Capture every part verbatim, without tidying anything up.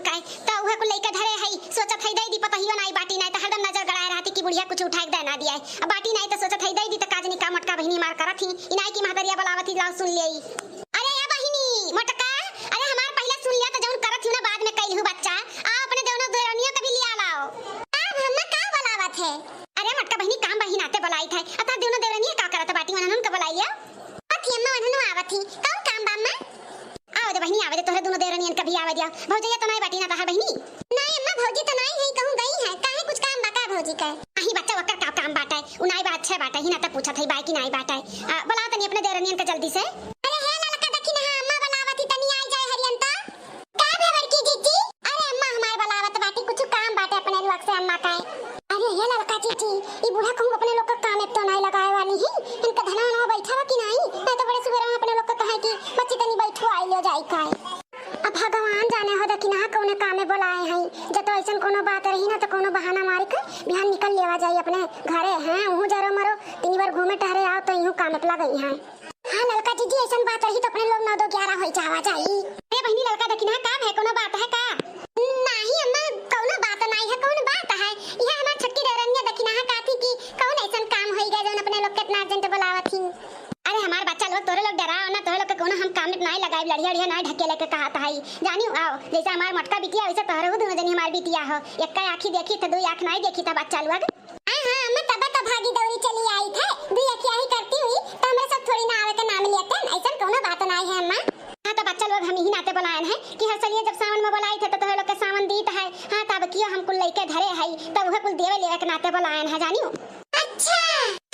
काहे? त उहे कुल लइके धरे हई, सोचत हई दइ दी, पतहियो नाई बाटी नाई, त हरदम नजर गड़ाए रहती कि बुढ़िया कुछ उठाए के दे ना दिया। अब बाटी नाई त सोचत हई दइ दी, त का जनी का मोटका बहिनी मार करत ही, ई नाई कि महतरिया बोलावत ही, लाओ सुन लेई। अरे ए बहिनी, मोटका, अरे हमार पहिले सुन लिया, त जउन करत ही ना बाद में कइल हूँ बच्चा, आओ अपने देवनो देवरनियों के भी लिया लाओ। का भम्मा का बोलावत है? अरे मोटका बहिनी काम बहिन आते बोलाइत है, अता देवनो देवरनिया का करत बाटी, उन्हन के बोलाई लिया। अथी अम्मा, उन्हन आवत ही, कउन काम बा अम्मा? आवे दे बहिनी, आवे दे, तोहरे दुनो देवरनियन के भी आवे दिया। भौजैया त नाई बाटी ना तहार बहिनी? नाई अम्मा, भौजी त नाई है, कहूँ गई है। काहे, कुछ काम बा का भौजी के? अही बच्चा, ओकर का काम बाटे? उ नाई बा, अच्छे बाटे ही ना, त पूछत है बाय कि नाई बाटे। आ, बोलाओ तनी अपने देवरनियन के जल्दी से। अरे हे ललका, देखी ना, अम्मा बोलावत ही, तनी आई जाए हरियन त। का भे बड़की जीजी? अरे अम्मा हमार बोलावत बाटी, कुछ काम बाटे अपने लोग से अम्मा का। अरे ये ललका जीजी, ई बूढ़ा कहूँ अपने लोग का काम एक तो नाई लगाए वाली ही, इनका धना वना बैठा बा कि नाई? नाई तो बड़े सुबेरे में अपने लोग का कहे कि बच्ची तनी बैठो, आई लो जाई का। अब भगवान जाने हो दखिनहा कौने कामे बोलाए हैं। जब तो ऐसन कोनो बात रही ना तो कोनो बहाना मारी के बिहान निकल लेवा जाई अपने घरे। हैं, उहू जरो मरो तीन बार घूमे टहरे आओ तो इहू कामे पे लगई हैं। हाँ ललका जीजी, ऐसन बात रही तो अपने लोग नौ दो ग्यारह होई जावा जाई। अरे बहिनी ललका दखिनहा काम है, कोनो बात है का? नाही अम्मा, कौनो बात नाई है, कौन बात है? यह हमार छोटकी देवरनिया दखिनहा कहत ही कि कौन ऐसन काम होई गए जौन अपने लोग के इतना अर्जेंट बोलावत ही। अरे हमार बच्चा लोग, तोरे लोग डराओ ना, तोरे लोग के कोनो हम काम में नाई लगाई, लड़िया लड़िया नाई ढकेले के कहत है। जानी आओ, जैसे हमार मोटका बिटिया वैसे तोहरे हो, दोनों जनी हमार बिटिया हो। एक का आँखी देखी थे, दो आँख नाई देखी था बच्चा लोग। हाँ हाँ अम्मा, तबे तो भागी दौड़ी चली आई थे, दो आँखी आही करती हुई तो हमरे सब थोड़ी ना आवे के नाम लेते हैं, ऐसन कोनो बात नाई है अम्मा। हाँ, तो बच्चा लोग हम यही नाते बोलायन है कि हर सलिए जब सावन में बोलाई थे, तो तोहरे लोग के सावन दीत है। हाँ, तब कियो हम कुल लइके धरे है, तब वह कुल देवे लेवे के नाते बोलायन है, जानियो। अच्छा,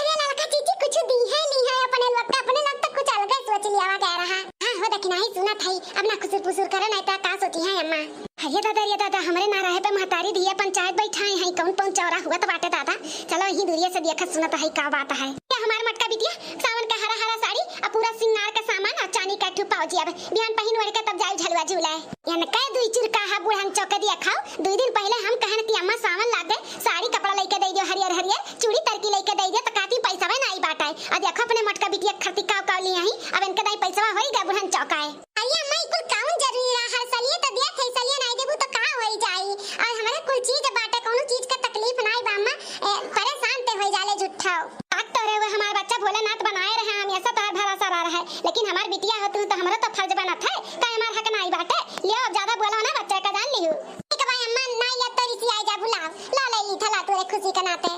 अरे ललका जीजी, कुछ दी है, ली है अपने लोग का, अपने लोग तो कुछ अलग सोच लिया वगैरह। हाँ, हो दखिनहा ही सुनत है, अब ना खुसुर फुसुर करे, नहीं तो का सोची है अम्मा। अरे दादा, रे दादा, हमरे ना रहे पे महतारी दिए पंचायत बैठाए हैं, कौन पौन चौरा हुआ तो बाटे दादा। चलो यही दूरिये से देखत सुनत है का बात है। क्या हमार मटका बिटिया सावन का हरा हरा साड़ी आ पूरा सिंगार का सामान आ चांदी का ठू पाउजी, अब बिहान पहिन ओढ़ के तब जाई झलुआ झूले। यन कह दुई चुरका हा बुढ़न चौके दिया खाओ। दुई दिन पहिले हम कहन कि अम्मा सावन लागे, साड़ी कपड़ा लइके दे दियो हरियर हरियर, चूड़ी तरकी लइके दे दियो, त काती पैसा नाई बाटे। आ देखो अपने मटका बिटिया खरती काव काव लिए आई, अब इनके दाई पैसा होई गए बुढ़न चौकाए। अरे अम्मा, ई कुल काउन जरूरी रहा? हर सलिए तो दिया थे, सलिए नाई देबू तो का होई जाई? और हमारे कुल चीज बाटे, कौनो चीज का तकलीफ नाई बा अम्मा। ए, परेशान ते होई जाले झूठो। बात तोहरे हुए हमार बच्चा भोलेनाथ बनाए रहे, हमेशा तोहर भरोसा रह रहे, लेकिन हमार बिटिया हो तू तो हमरो तो फर्ज बनत है, का हमार हक नाई बाटे? लियो अब ज्यादा बोलो ना बच्चा का, जान लिहू। ठीक बा अम्मा, नाई ले तोरी सी आई जा बुलाओ, ला ले ली थला तोरे खुशी के नाते।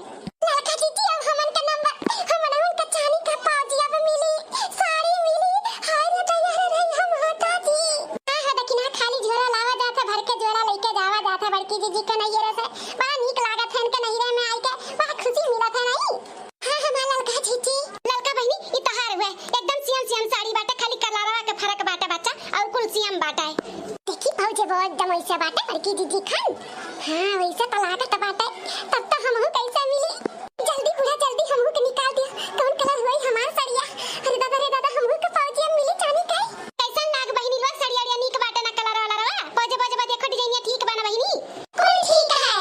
ललका जीजी, अब हमन का नंबर, हमन उनका चांदी का पाउजी अब मिली, साड़ी मिली। हाय रे दैया रे, रे हम होता जी। हाँ, हाँ, दखिनहा खाली झोरा लावा जात है, भर के झोरा लइके जावा जात है बड़की जीजी के नैहरे से। बड़ा नीक लागत है इनके नैहरे में आई के, बड़ा खुशी मिलत है नहीं। हाँ, हमार ललका जीजी। ललका बहिनी, ई तहार हुए, एकदम सियन सियन साड़ी बाटे, खाली कलरवा के फर्क बाटे बच्चा, और कुल सियन बाटे। देखी भौजी, वो एकदम वैसे बाटे बड़की जीजी खान। हाँ, वैसे तो लागत बाटे, तब तो हमहू कैसे मिली? जल्दी बूढ़ा, जल्दी हमहू के निकाल दिया। कौन कलर हुई हमार सड़िया? अरे दादा रे दादा, हमहू के पाउजी अब मिली चांदी के। कैसन लाग बहिनी लोग सड़िया अड़िया नीक बाटे ना कलर वाला रवा? पोजे पोजे बा देखो डिजाइनिया ठीक बा ना बहिनी? कुल ठीक है।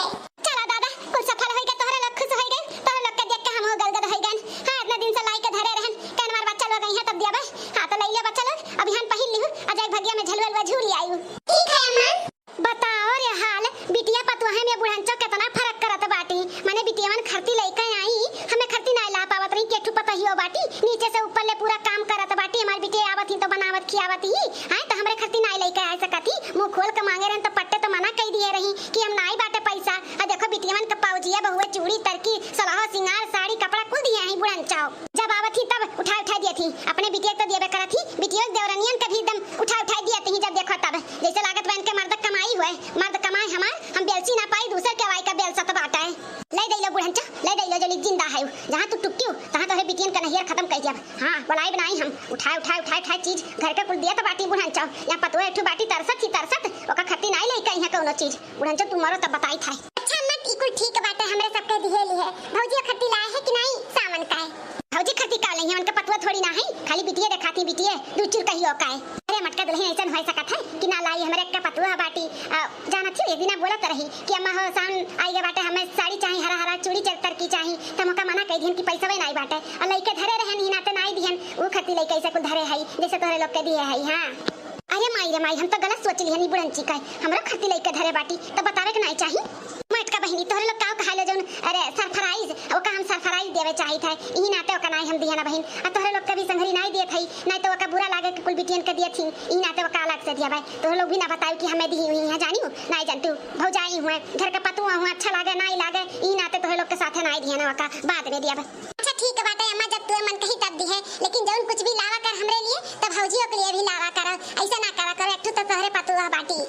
चला दादा, कुल सफल होई गए, तोहरे लोग खुश होई गए, तोहरे लोग के देख के हमहू गदगद होई गए। हाँ, इतना दिन से लाई के धरे रहन, कहन हमार बच्चा लोग आई है तब दिया बे। हाँ, तो ले लिया बच्चा लोग, अब यहाँ पहिन लिहू, आ जाए भगिया में झलुआ लुआ झूल आयु। ठीक है अम्मा। बताओ रे हाल, बिटिया पतोहे में बुढ़नचो केतना फरक करत बाटी। माने बिटियवन खरती लइके आई, हमें खरती नाय ला पावत रही, केठू पतोहियो बाटी, नीचे से ऊपर ले पूरा काम करत बाटी। हमार बिटिया आवत ही तो बनावत खियावत ही, हैं, तो हमरे खरती नाय लइके आ सकत ही। मुंह खोल के मांगे रहन तो पट्टे तो मना कई दिए रही कि हम नाय बाटे पैसा। आ देखो बिटियवन के पाउजिया बहुए चूड़ी तरकी, सलाहो सिंगार, साड़ी, कपड़ा कुल दिए हैं बुढ़नचो। जब आवत ही तब उठाए उठाए दियत ही, अपने बिटिया के तो दियबे करत ही, बिटिया के देवरनियन के भी एकदम उठाए उठाए दियत ही। जब देखो तब जैसे लागत बा इनके मर्द कमाई हुए, मर्द कमाए हमार, हम बेलसी ना पाई, दूसर के वाई का बेलसत बाटे। ले दइलो बुढ़नचो, ले दइलो, जनी जिंदा है, जहाँ तू टुक्यू तहाँ तोहरे बिटियन का नहियर खत्म कर दिया। हाँ, बोलाई बनाई हम, उठाए उठाए उठाए उठाए चीज घर के कुल दियत बाटी बुढ़नचो। यहाँ पतोह एक ठो बाटी तरसत ही तरसत, ओका खत्ती नाई लइके आई है कौनो चीज। बुढ़नचो तू मरो तब बताई था। अच्छा अम्मा, ई कुल ठीक बाटे, हमरे सबके दिहे लिहे। भौजी खत्ती लाए है कि नाई सावन का है? भौजी खत्ती का लइहे, उनके पतुआ थोड़ी ना है, खाली बिटिया देखाती बिटिया, दू चुर कहियो का है। अरे मटका दुल्हन ऐसन हो सकत है कि ना लाई, हमरे के पतुआ बाटी। आ, जानत ही एक दिना बोलत रही कि अम्मा हो सावन आई गए बाटे, हमें साड़ी चाही, हरा हरा चूड़ी चरतर की चाही, त हमका मना कई दिहन कि पैसा नाई बाटे, और लइके धरे रहन ही नाते नाई दिहन, ऊ खत्ती लइके ऐसे कुल धरे है जैसे तोहरे लोग के दिहे है। हाँ। अरे माई रे माई, हम तो गलत सोच लिहनी बुढ़ंची का, हमरो खातिर लइके धरे बाटी, तो बतावे के नाई चाही। मटका बहिनी, तोहरे लोग का कहा ले जौन, अरे, सरप्राइज, ओका हम सरप्राइज देवे चाहित है, इही नाते ओका नाई हम दिया ना बहिन। आ तोहरे लोग के भी संगरी नाई दियत हई, नाई तो ओका बुरा लागे कि कुल बिटियन के दियत ही, इही नाते ओका अलग से दिया भाई। तोहरे लोग भी ना बताओ कि हमें दी हुई है, जानी हो, नाई जानतू, भौजाई हुए, घर का पतुआ हुए, अच्छा लागे, नाई लागे, इही नाते तोहरे लोग के साथे नाई दिया ना ओका, बाद में दिया भाई। अच्छा ठीक बाटे अम्मा, जब तुहे मन कही तब दिहे, लेकिन जौन कुछ भी लावा कर हमरे लिए, तब भौजियों के लिए भी लावा करो। ऐसा ना करा करो, एक ठो तो तोहरे पतुआ बाटी।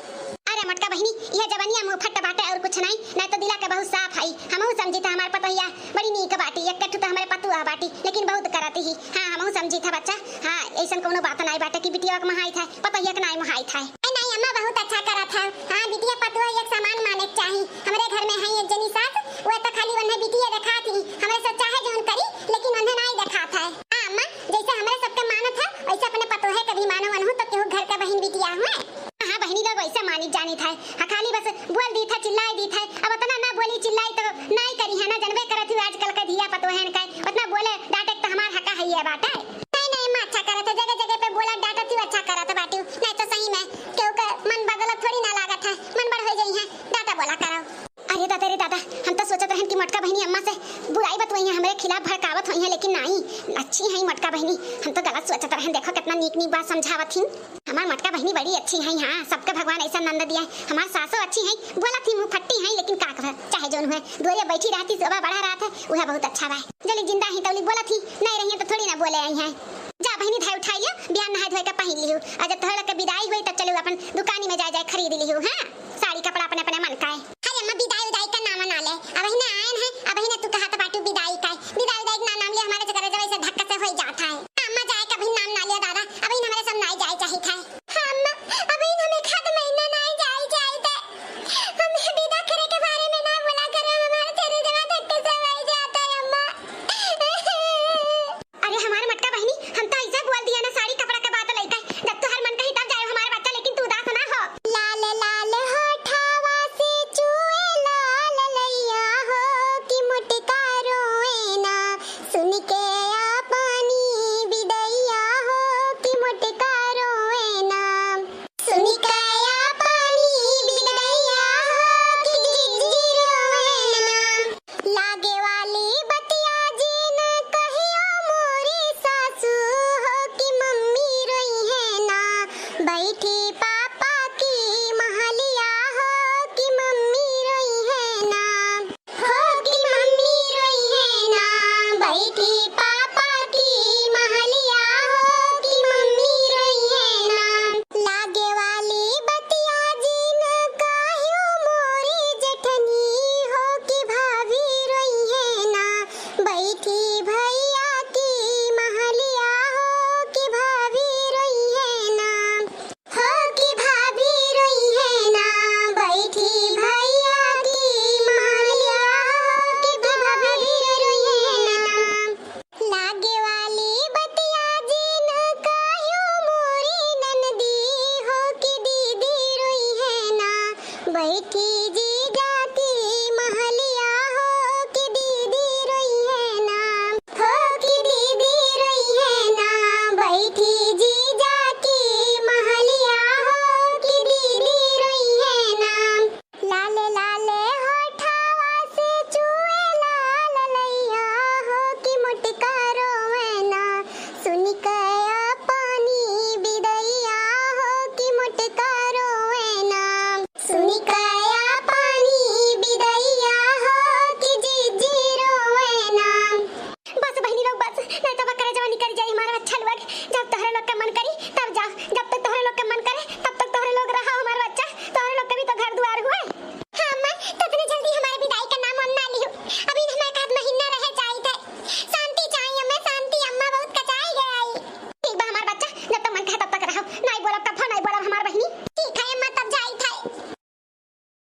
अरे मोटका बहिनी, यह जवनिया मुंह फट बाटे और कुछ नहीं, नहीं तो दिला के बहुत साफ हई। हमहू समझी था हमार पतोहिया बड़ी नीक बाटी, एक ठो तो हमारे पतुआ बाटी, लेकिन बहुत करत ही। हाँ, हमहू समझी था बच्चा। हाँ, ऐसन कोनो बात नहीं बाटे कि बिटिया के महाई था, पतोहिया के नाई महाई था। नहीं, नहीं अम्मा, बहुत अच्छा करत है। हाँ, बिटिया पतुआ एक समान माने के चाही। हमरे घर में है एक जनी सास, वो तो खाली वन्हे बिटिया देखात ही, हमरे से चाहे जौन करी, लेकिन वन्हे नाई देखात है। हाँ अम्मा, जैसे हमरे सबके मानत है, वैसे अपने पतोहे के भी मानो, वनहु तो केहू घर के बहिन बिटिया हुए। हाँ बहिनी लोग वैसे मानी जानी था, हाँ, खाली बस बोल दी था, चिल्लाई दी था। अब उतना ना बोली चिल्लाई तो नाई करी है ना, जनबे करत ही आजकल के धिया पतोहन का, उतना बोले डांटे तो हमार हका है ये बात है। नहीं, नहीं अम्मा, अच्छा करत है, जगह जगह पे बोला डांटत ही अच्छा करत है बाटू, नहीं तो सही में केहू के मन बदलत थोड़ी ना लागत है, मन बड़ हो जाई है, डांटा बोला करो। अरे दादा रे दादा, हम तो सोचत रहन कि मोटका बहिनी अम्मा से बुराई बतवई है, हमरे खिलाफ भड़कावत होई है, लेकिन नाई, अच्छी है मोटका बहिनी। हम तो गलत सोचत रहन, देखो कितना नीक नीक बात समझावत ही। हमार मोटका बहिनी बड़ी अच्छी है, हाँ, सबके भगवान ऐसा नंद दिया है। हमार सासो अच्छी है, बोलत ही मुंह फट्टी है, लेकिन का कहे, चाहे जौन हुए, दुआरे बैठी रहती, शोभा बढ़ा रहत है, वह बहुत अच्छा बा। जली जिंदा ही तौली बोलत ही, नहीं रही तो थोड़ी ना बोले आई है। जा बहिनी, धाई उठाई लियो, बिहान नहाए धोए के पहिन लियो, और जब तोहरे लोग के विदाई हुई तब चलो अपन दुकानी में जाए जाए खरीद लियो, हाँ, साड़ी कपड़ा अपने अपने मन का है। अरे अम्मा, विदाई उदाई का नाम ना ले, अबहिने आयन है, अबहिने तू कहत बाटू विदाई का है। विदाई उदाई का नाम ले, हमारे जगह जब ऐसे धक्का से होई जात है। अम्मा जाए का अबहिन नाम ना लिया दादा, अबहिन हमारे सब नाई जाए चाहित है। हाँ अम्मा, अबहिन हमें खाद महीना नाई जाए चाहित है। हमें विदा करे के बारे में ना बोला करो, हमारे जगह जब धक्का से होई जात है अम्मा। अरे हमार मटका बहिनी, हम तो ऐसे बोल दिया ना, साड़ी कपड़ा के बात लइका, जब तोहर मन कही तब जाए हमार बच्चा, लेकिन तू उदास ना हो। लाल लाल होठावा से चुए लाल लैया हो कि मोटका रोए ना, सुन के अपनी बिदैया हो कि मोटका रोए ना। सुन के अपनी बिदैया हो कि जिज्जी रोए ना। लागे वाली बतिया जिन कहियो मोरी सासू हो कि मम्मी रोई है ना। बैठी पापा की महलिया हो कि मम्मी रोई है ना। हो कि मम्मी रोई है ना। बैठी पापा की महलिया हो कि मम्मी रोई है ना। लागे वाली बतिया जिन कहियो मोरी जेठनी हो कि भाभी रोई है ना। बैठी भैया की महलिया हो कि भाभी रोई है ना। हो कि भाभी रोई है ना। बैठी भैया की महलिया हो कि भाभी रोई है ना। लागे वाली बतिया जिन कहियो मोरी ननदी हो कि दीदी रोई है ना। बैठी जीजा